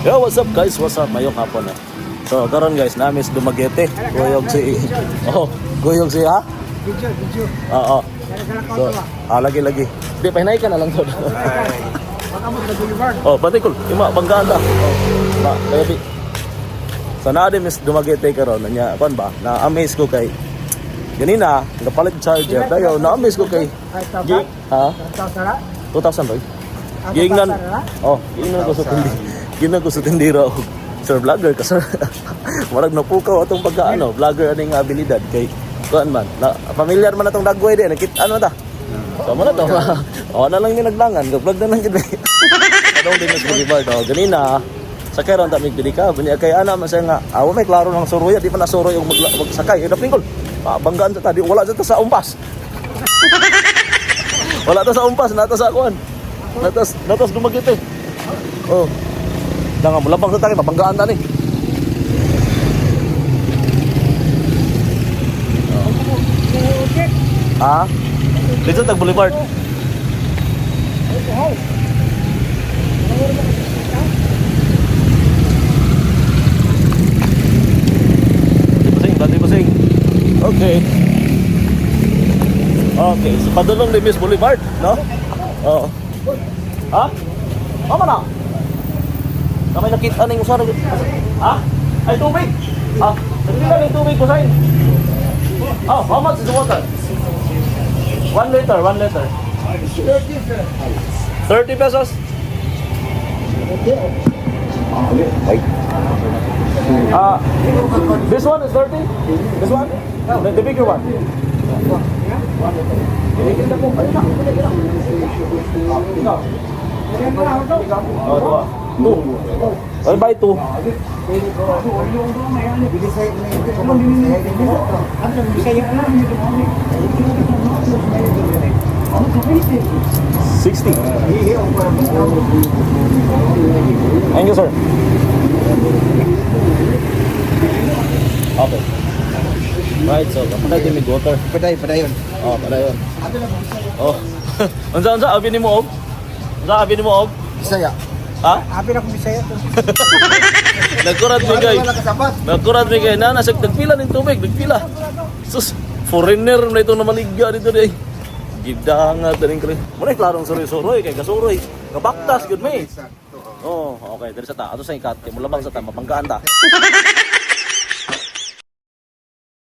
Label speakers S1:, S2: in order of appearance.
S1: Yo, what's up guys? What's up? Mayong hapon eh. So, karon guys, namis Dumaguete. Guyog si Oh, guyog si ha?
S2: Video, video.
S1: Oo.
S2: Dala-dala ko
S1: So,
S2: ito ah.
S1: lagi lagi. Di pahinay ka na lang to.
S2: Baka mo sa Boulevard.
S1: Oh, pati kul, ima banggaan ta. Oh, ba, kaya di. So naa din Miss Dumaguete karon nya kuan ba? Na amaze ko kay ganina nagpalit charger dayo na amaze ko kay
S2: 5,000?
S1: Ha?
S2: 5,000 na?
S1: 2,000 roy.
S2: Ah,
S1: Giingnan.
S2: 2,000 na?
S1: Oh, giingnan ko sa tindi. Giingnan ko sa tindira og sir vlogger ka sir. Murag napukaw atong pagka ano, vlogger aning abilidad kay kuan man. Na, familiar man atong dagway di nakita ano ta. So mo na to. Oh, na lang ni naglangan, vlog na lang gid. Anong din mas Boulevard oh, ganina sa karon ta mig ka bunya kay ana man siya nga awa may klaro ng suroy di pa na suroy og magsakay eh dapingkol. Ah, banggaan ta di wala ta sa umpas. Wala ta sa umpas, nata sa kuan. Natas natas Dumaguete. Oh. Danga mo labang sa taki mabanggaan ta ni. Ha? Dito tag Boulevard. Bati busing, bati busing. Okay. Okay, so padulong ni Miss Boulevard, no? Oo. Ha? Mama na. Kamay nakita ning usa ra- Ha? Ay tubig. Ah, nagpila ning tubig ko sain. Oh, how much is the water? 1 liter, 1 liter. 30 pesos. Wait. Ah, this one is 30? This one? The bigger one. Oh, dua. Two. I buy two. 60. Thank you, sir. Okay. Right, so kapatay din may water.
S2: Paday, padayon.
S1: Oh, padayon. Oh. Unsa unsa abi nimo og? Unsa abi nimo og?
S2: Bisaya.
S1: Ha?
S2: Abi na kong Bisaya to.
S1: Nagkurat mi kay.
S2: Wala kasabat.
S1: Nagkurat mi kay na nasa nagpila ning tubig, nagpila. Sus, foreigner na itong namaligya dito di. Gidangat rin kre. Muna klarong suroy-suroy kay kasuroy. Kabaktas gud may. Oh, okay, diri sa ta. Ato sa ikat, kay mulabang sa ta, mabanggaan ta.